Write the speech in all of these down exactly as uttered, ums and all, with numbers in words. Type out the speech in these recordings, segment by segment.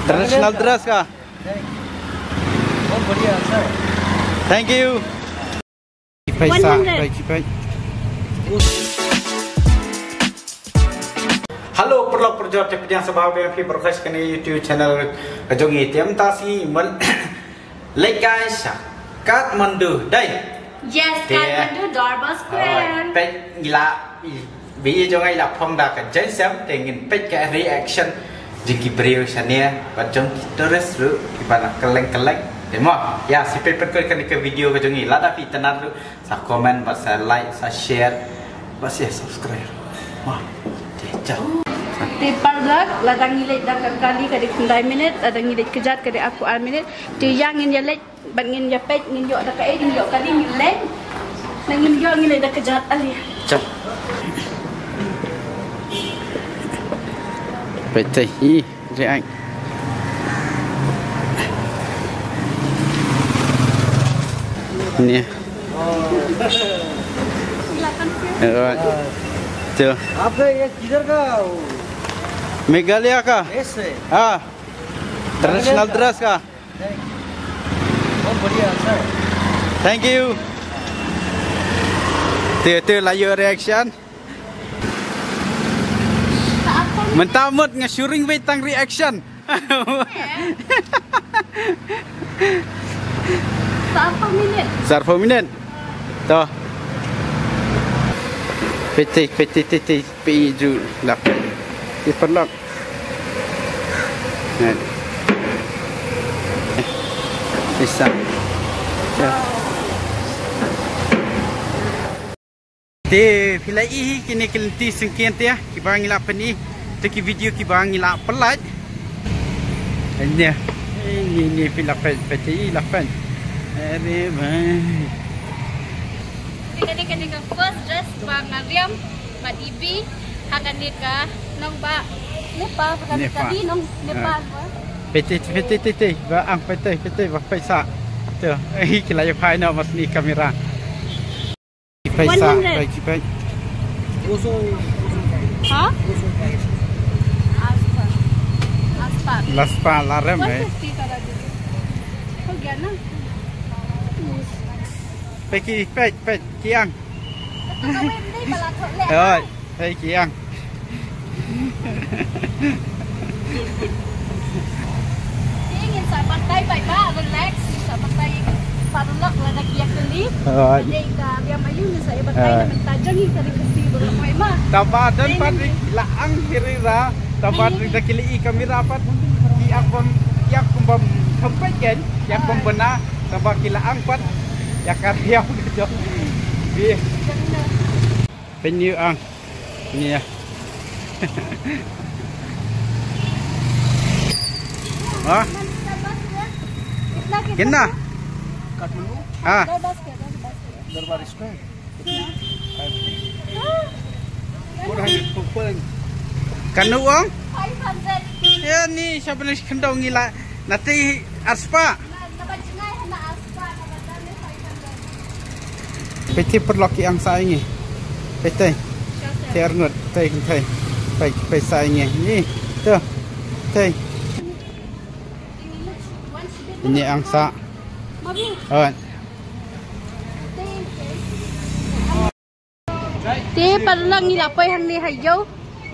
Traditional dress ka. बहुत बढ़िया, अच्छा है। Thank you. Paisa, one hundred. Paisa, paisa. Hello, paralok parajor, te pdiang sngewbha ïa phi baroh sha kane ka YouTube channel ka jong ngi. Te mynta sngi ngi leit kai sha Kathmandu, dei? Yes, te Kathmandu Durbar Square. Oh, peit ngi la, i, ba ïa jong ngi la phong da ka jaiñsem, te ngin peit ka reaction jong ki briew shane bad jong ki tourist ruh kiba la kylleng kylleng. Te mo, ïa, sa peit pat kane ka video ka jong ngi. Lada phi itynnad ruh, sa comment bad sa like, sa share bad sa subscribe. Mo, te, ciao. Te paralok, lada ngi leit da ka kali ka dei khyndai minit, lada ngi leit kjat ka dei arphew ar minit. Te ïa ngin ïa leit bad ngin ïa peit, ngin ïoh da kaei, ngin ïoh kali, ngin leit. Nang ngin ïoh, ngin leit da kjat, ale. Ciao. Peit te, i, react. Ni. Alright. Ciao. आपका ये किधर का? मेघालय का। ऐसे। हाँ। Traditional dress का। बहुत बढ़िया, अच्छा है। Thank you. Te, te la ïoh reaction. Mynta mut nga shu ring beit tang reaction. Sa arphew minit. Sa arphew minit. To. Peit te, peit te, peit te. Peit ju lap. Te paralok. Ngan. Eh. Isa. Ya. Te phi la ïohi kine ki lynti syngkien te kiba ngi la pyni. Te ki video kiba ngi la pynlait. Anya. Ni, ni phi la peit, peit te i la peit. Are bhai. Kane, kane ka first dress ba nga riam bad Ibi ha kane ka nongbah Nepal, ha kane ka Nepal. Ri nong Nepal. Ah. Ba. Peit te, peit te, peit te, ba ang peit te, peit te, ba peit sa. To, eh, ki la ïa phai noh bad ni kamera. Peit sa, one hundred. Peit, peit. Ha? Aspa. Aspa. Laspa la rem, eh. One fifty ka la dei. Ho gaya na. Peit ki, peit, peit ki ang. Oi, hei ki ang. Ngin sa batai bha bha, relax, ngin sa batai paralok lada ki ïa kylli. Oi. Dei ka biang ayu ngin sa ïa batai. Oi. Na mynta jong ngi ka ri Khasi baroh kawei ma. Tang ba don pat ri la ang hi ri ra, tang ba ri da ki la i kamera pat. Ki ïa bam, ki ïa bam kham peit kan, ki ïa bam bana. Tang ba ki la ang pat ïa ka riam ka jong. Peit ni ang. Ni ïa. Ha? Kinda? Kathmandu? Ha. Durbar Square. Four hundred per person. Katno ong? Five hundred. Ïa ni sha bynta khyndew ngi la. Na te arspah. Peit te paralok ki ang sa ïa ngi. Peit te. Te arngut, te, te. Peit, peit sa ïa ngi. Ni, te. Te. Ni ang sa. Alright. Te paralok ngi la poi hangne ha ïew.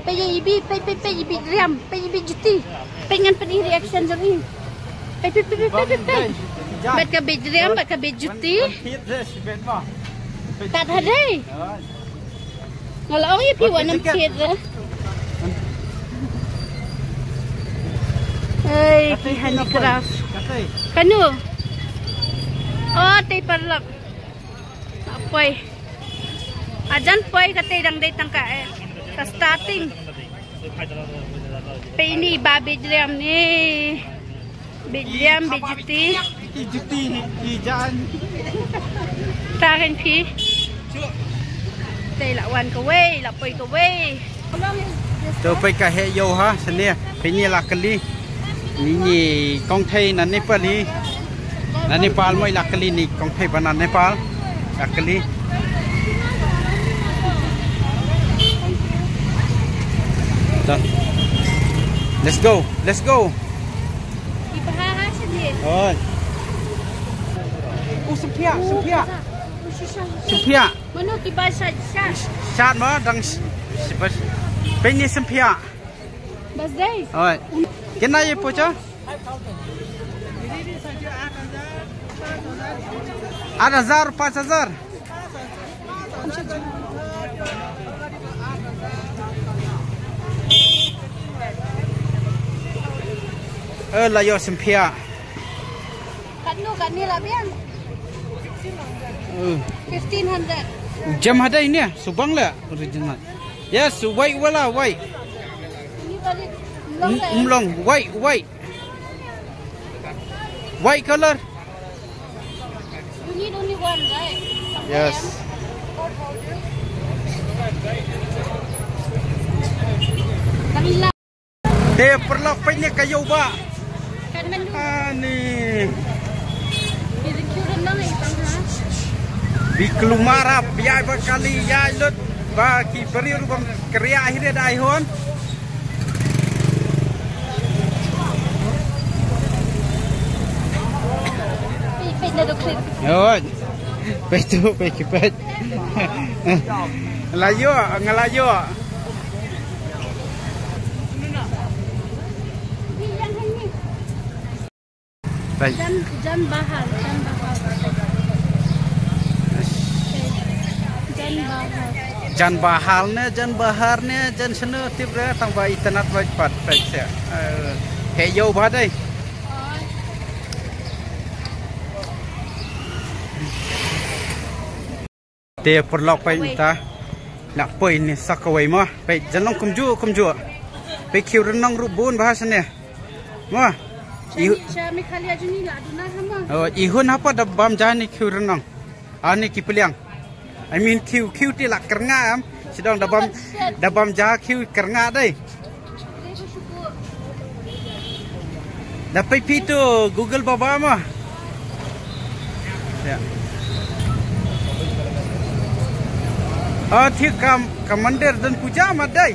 Peit ïa Ibi, peit, peit, peit Ibi riam, peit Ibi juti. Peit ngan pyni reaction jong i. Peit, peit, peit, peit, peit, peit. Bad ka beit riam, bad ka beit juti. Tad ha dei. Nga la ong ïa phi wat nym thied re. Ei, ki handicraft. Kano? Oh, te paralok. Poi. Ajan poi kata dang dei tang ka, eh, ka starting. Peit ni ba beit riam ni. Beit riam, beit juti. Ki juti, ki jan. Ta kan phi. Te la wan kawei, la poi kawei. To peit ka heh ïew ha, shane, peit ni la kali. Ni ni kong thei na Nepal ni. Na Nepal mo i la kali ni kong thei ba na Nepal. La kali. To. Let's go, let's go. Oi. U sempia, sempia. Sempia. Mano ki ba sha sha. Sha ma dang s-, s-, peit ni sempia. Bas dei. Oi. Kena ye pocha? Aat hazar, panch hazar. Eh, la ïoh sempia. Katno, katne la biang? Eh. Fifteen hundred. Jam hadai ne, subang la original. Yes, white wala, white. Ini balik. Mlong, white, white. White color. You need only one, right? Yes. Vanilla. Te paralok, peit ne ka ïew ba. Kathmandu. Ani. Ki dei ki rynang ïa pang ha. Bi klumar ap, ïa ba kali, ïa lut ba ki briew ruh bym kyrïah hi re da ai hon. Peit, peit na dohkhlin. Oi. Peit tu, peit ki peit. Nga la ïoh, nga la ïoh. Peit. Jan, jan bahar, jan bahar. Jan bahar. Jan bahar ne, jan bahar ne, jan shano tip re, tang ba itynnad bha pat, peit seh. Eh, heh ïew bha dei. Te paralok, peit mynta. Nang poi ne sa kawei mo. Peit, jan long kumjuh, kumjuh. Peit, khiew rynong ruh bun bha shane. Mo. Sha, sha Meghalaya jong ngi la duna ha mo. Oh, i hun hapoh da bam ja ne khiew rynong. Ani ki pliang. I mean, khiew, khiew te la kyrngah em. Sdang da bam, da bam ja khiew kyrngah dei. Da peit phi tu Google Baba mo. Ya. Oh, thik kam, ka mandir don puja ma dei.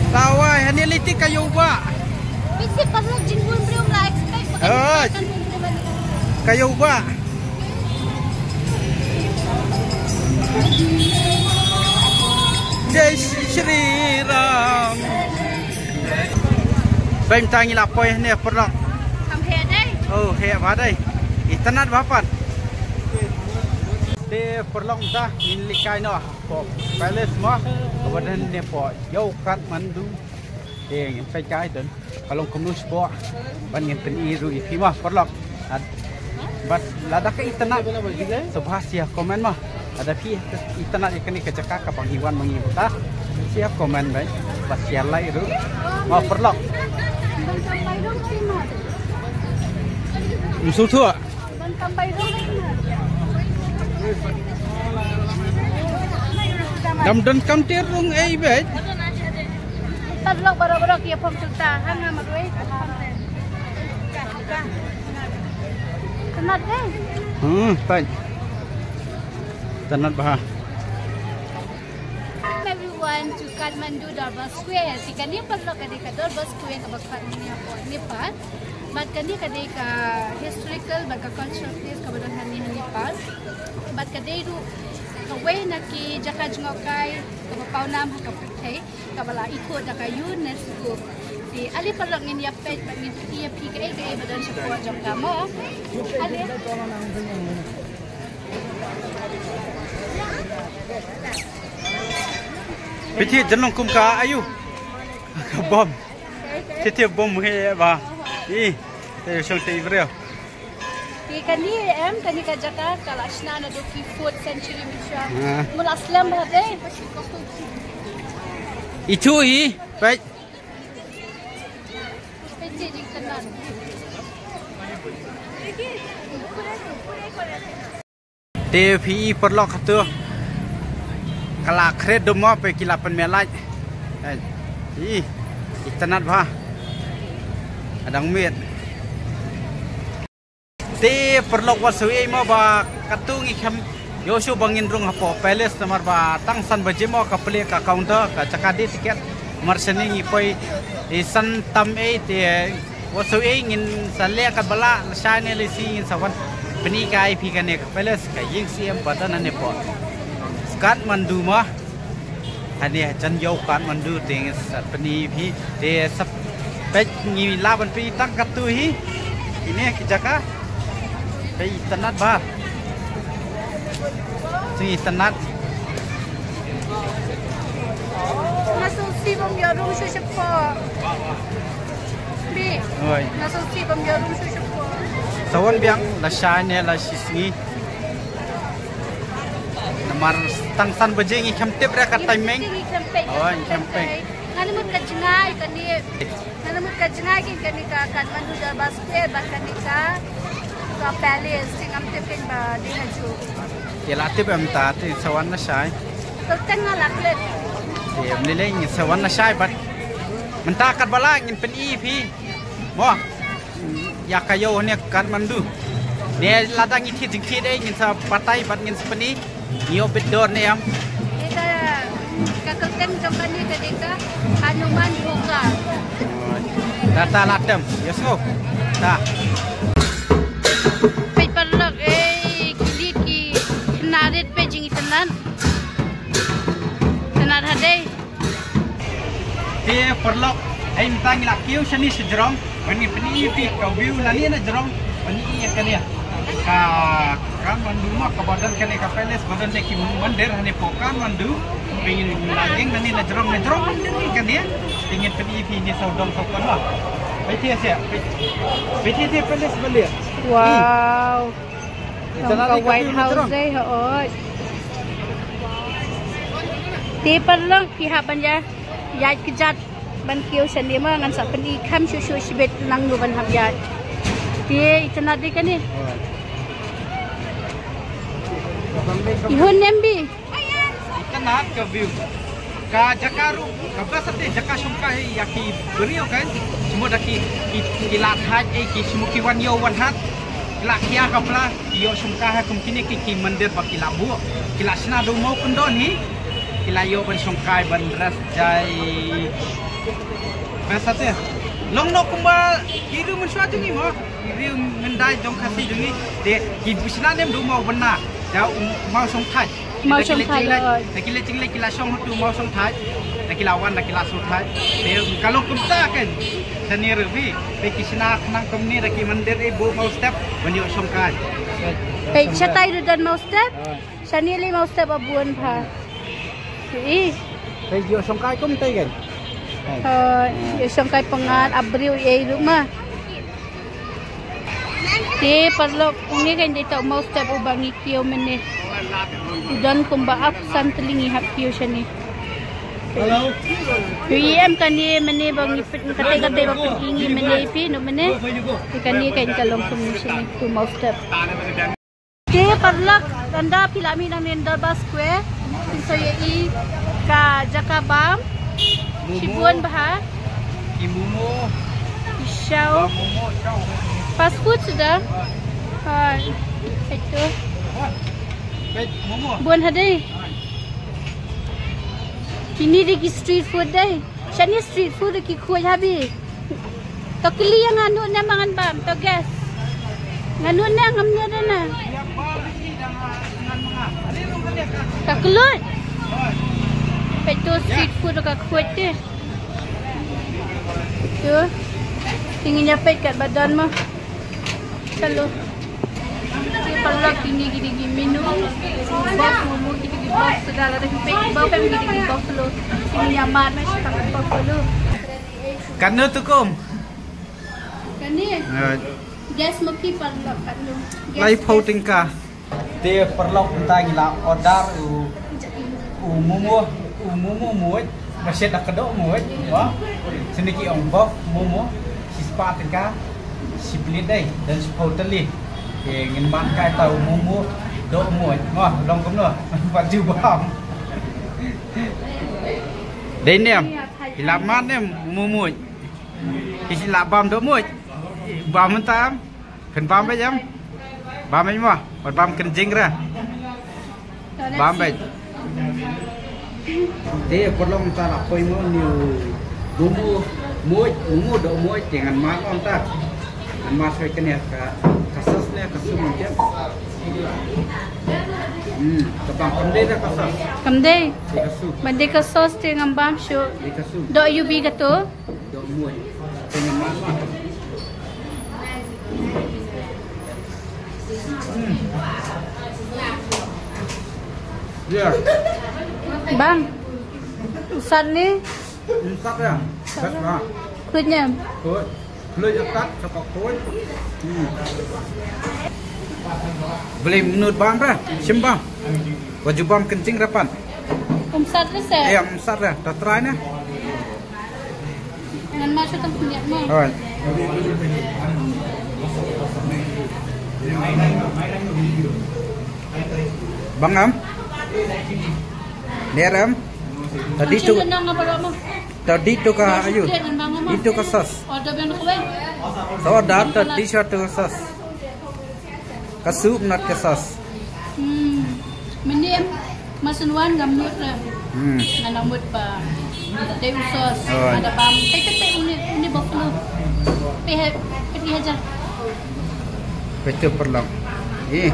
Tawai, hani liti ka ïew ba. Bisi paralok jingbun briew la expect ba kan bun briew. Ka ïew ba. Jai Shri Ram. Peit mynta ngi la poi ne paralok. Kam heh dei. Oh, heh ba dei. Itynnad ba pat. Te paralok mynta ngin leit kai noh. Palace mo, kaba don ne pdeng ïew Kathmandu. Te ngin peit kai don ka long kumno shapoh. Ban ngin pyni ruh ïa phi mo paralok. Bad lada ka itynnad, sngewbha share comment mo. Lada phi itynnad ïa kane ka jaka kaba ngi wan ma ngi mynta, share comment bad share like ruh mo paralok. Ym sngewthuh. Dam don kam tiar rung ei bad. Paralok baroh baroh ki ïa phong sngewthuh ha nga marwei. Tynnad eh. Hmm, peit. Tynnad bha. Welcome everyone to Kathmandu Durbar Square. Te kane paralok ka dei ka Durbar Square kaba khot mynne hapoh Nepal. Bad kane ka dei ka historical bad ka cultural place kaba don hangne ha Nepal. Bad ka dei ruh kawei na ki jaka jngohkai kaba pawnam ha ka pyrthei kaba la ithuh da ka UNESCO. Te ale paralok ngin ïa peit bad ngin ïa peit kaei kaei ba don shapoh jong ka mo. Ale. Phi thied jan long kum ka aïu? Ka bom. Thied thied bom hi ba. Ih, te shong te i briew. Te kane em, kane ka jaka ka la shna naduh ki fourth century mynshwa. Ah. Mut la slem bha dei. I chu i, peit. Peit, peit, peit. Te phi i paralok, hato ka la khreh dum mo, peit ki la pynmih light. Eh, i, itynnad bha. Ka dang miet. Te paralok, wat sngew ei mo ba katto ngi khlem ïoh shuh ba ngin rung hapoh palace namar ba tang san baje mo ka plie ka counter, ka jaka die ticket. Mar shane ngi poi i san tam ei te, wa so ei ngin sa leh katba lah, lashai ne lashai ngin sa wan pyni kai phi kane ka palace, ka ïing siem ba don hangne hapoh Kathmandu mo. Hangne ha jan ïew Kathmandu te ngin sa pyni phi, te sa peit ngi lah ban pyni tang katto hi. Kine ki jaka. Peit itynnad bha. Sngewtynnad. Nga sngewsih bym ïoh room shuh shuh. Bi. Oi. Nga sngewsih bym ïoh room shuh shuh. Sa wan biang lashai ne lashisngi. Namar tang san baje ngi khlem tip re ka timing. Ngi khlem tip. Oi, ngi khlem tip. Nga mut ka jngai kane. Nga mut ka jngai kane ka Kathmandu Durbar Square bad kane ka, ka palace, te ngam tip kane ba dei hajuh. Te la tip em ta, te sa wan lashai. Te teng nga la klet. Te em lei lei sa wan lashai bad mynta katba lah ngin pyni phi. Mo. Ïa ka ïew ne Kathmandu. Ne lada ngi thied jingthied ei ngin sa batai bad ngin sa pyni. Ngi ïoh bit dor ne em. Ita ka kyrteng jong kane ka dei ka Hanuman Bhoka. Ta ta la tem. Ïa sngew. Ta. Peit paralok ei ki lid ki khynnah rit peit jingitynnad. Itynnad hadei. Te paralok, ei mynta ngi la kiew shane sha jrong, ban ngi pyni phi ka view lane na jrong, ban ngi ïa kane. Ka, ka Kathmandu mo kaba don kane ka palace, ba don ne ki mandir hangne hapoh Kathmandu. Phi la ïeng lane na jrong, na jrong mandir ngi kane. Te ngin pyni phi ne sawdong sawkon mo. Peit hi sha, peit, peit hi palace ba leh. Wow. Tang ka White House ei hooid. Te paralok phi hap ban ïa ïaid kjat ban kiew shane mo ngan sa pyni kham shuh shuh shibit nangno ban hap ïaid. Te itynnad dei kane. I hun ne em Bi. Itynnad ka view. Ka jaka ruh, ka best te jaka shongkai ïa ki briew kan. Shu mut da ki, ki, ki la thait, eh, ki shu mut ki wan ïew wan hat. Ki la khia ka pla, ki ïoh shongkai ha kum kine ki, ki mandir ba ki la buh. Ki la shna da u maw kyndon hi. Ki la ïoh ban shongkai ban rest jai. Best te. Long noh kumba ki riew mynshuwa jong ngi mo. Ki riew myndai jong Khasi jong ngi. Te ki shna ne em da u maw bynna. Da u maw shongthait. Maw shongthait. Da ki leit jingleit ki la shong ha utu u maw shongthait. Da ki la wan da ki la shongthait. Te ka long kumta kan. Shane ruh phi. Te ki shna khnang kumne da ki mandir eh buh maw step ban ïoh shongkai. Peit shatai ruh don maw step. Shane lei maw step ba bun bha. Ï. Peit ïoh shongkai kumta kan. Ïoh shongkai pyngngad ap briew ei ruh ma. Te paralok, une kan dei uta u maw step uba ngi kiew mynne. U don kumba ap san tylli ngi hap kiew shane. Hello. Ïohi em kane mynne ba ngi pyn, kate kate ba pyn ngi mynne phi no mynne. Te kane kan ka long kumne shane utu u maw step. Te paralok, ynda phi la mih nangne na Durbar Square, phin sa ïohi ka jaka bam. Shibun bha. Ki momo. Ki shaw. Ba momo shaw. Fast food suda. Ha, itu. Peit momo. Bun hadei. Kine dei ki street food dei. Shane street food ki khuid ha Bi. To kylli ïa nga, ngut ne ma ngan bam, to guess. Nga ngut ne ngam ngut ne na. Ka kylluid. Peit to street food ka khuid te. To. Te ngin ïa peit katba don mo. Hello. Te paralok kine ki dei ki menu. Box momo kine ki box suda lada ki peit box em kine ki box lo. Te ngin ïa mad ma shi tang box lo. Katno tu kum? Kane? Right. Guess ma phi paralok katno? Guess, laiphew guess. Tyngka. Te paralok mynta ngi la order u, u momo, u momo mut, ba shet da kdoh mut, mo. Shane ki ong buff momo, shispah tyngka, shi plate dei, don shiphew tylli. Te ngin mad kai ta u momo doh mut, mo, long kumno, pat ju bam. Dei ne em, phi la mad ne em u momo mut. Phi la bam doh mut, bam mynta em. Phin bam beit em. Bam beit mo. Wat bam kynjing re. Bam beit. Te paralok, mynta la poi mo une u Momo Muid, Momo Dohmuid, te ngan mad mo mynta. Ngan mad shuwa kane ka, ka sauce ne ka soup mynta. Hmm, ka bang kam dei da ka sauce. Kam dei. Dei ka soup. Ban dei ka sauce te ngam bam shuh. Dei ka soup. Doh ïa u bad kato. Dohmuid. Te ngan mad mo. Hmm. Ya. Bang. Sat ne? Hmm, sat ïa. Sat ïa. Khuid ne? Khuid. Khuid ïa sat, sat khuid. Hmm. Balei mynta bam re? Shim bam. Wat ju bam kynjing re pat. Ym sat re se? Ïa, ym sat re. Ta try ne. Ngan mad shuwa tang pynïap mo. Alright. Bang em? Ler em? Tadi tu, tadi tu ka ayu. Itu ka sauce. Order biang ko wei. Order tadi satu sauce. Ka soup, not ka sauce. Hmm. Mynne em, ma shen wan ngam mut re. Hmm. Ngan mut ba dei u sauce. Oh. Ada bam. Te te te une, une buffalo. Peit, peit hajan. Peit tu paralok. Eh.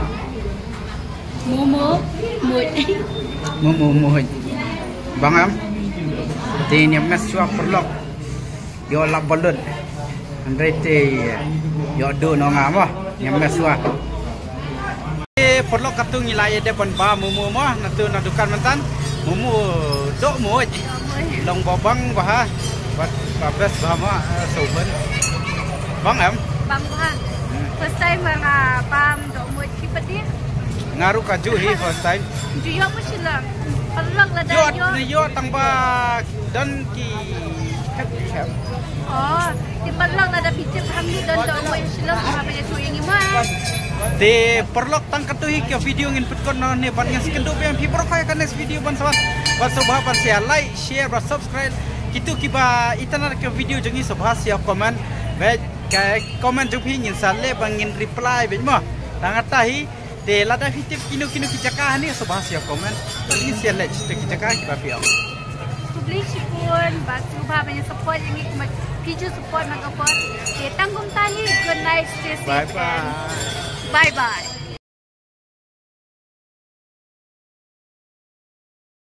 Momo Muid. Momo Muid. Bang em? Te ngan mad shuwa paralok. Ïoh lap balut. Hynrei te ïoh duh noh nga mo. Ngan mad shuwa. Eh, paralok, katto ngi la ïa dep ban bam momo mo. Na tu na dukan mynta. Momo Dohmuid. Long ba bang bha. Bad ba best bha mo, eh, sohbun. Bang em? Bang bha. Hmm. First time nga bam Dohmuid. Ki pati? Nga ruh kajuh hi first time. Ju ïoh mo shilliang. Paralok lada ïoh, ïoh, ïoh tang ba don ki khep khep. Oh, te paralok lada phi tip hangne don Dohmuid shilliang, ba phi ïathuh ïa ngi mo. Te paralok, tang katto hi ka video ngin pynkut noh ne, bad ngin sa ïakynduh biang phi baroh ha ka next video. Ban sngewbha, ban sngewbha ban share, like, share bad subscribe. Kito kiba itynnad ka video jong ngi sngewbha sa comment. Bad ka comment jong phi ngin sa leh ba ngin reply beit mo. Tang katta hi. Te lada phi tip kino kino ki jaka hangne sngewbha sa comment. Te ngin sa leh shata ki jaka kiba phi ong. Khublei shibun, bad sngewbha ban ïa support ïa ngi kumba phi ju support na ka por. Te tang kumta hi, good night, stay safe. Bye bye. And bye bye.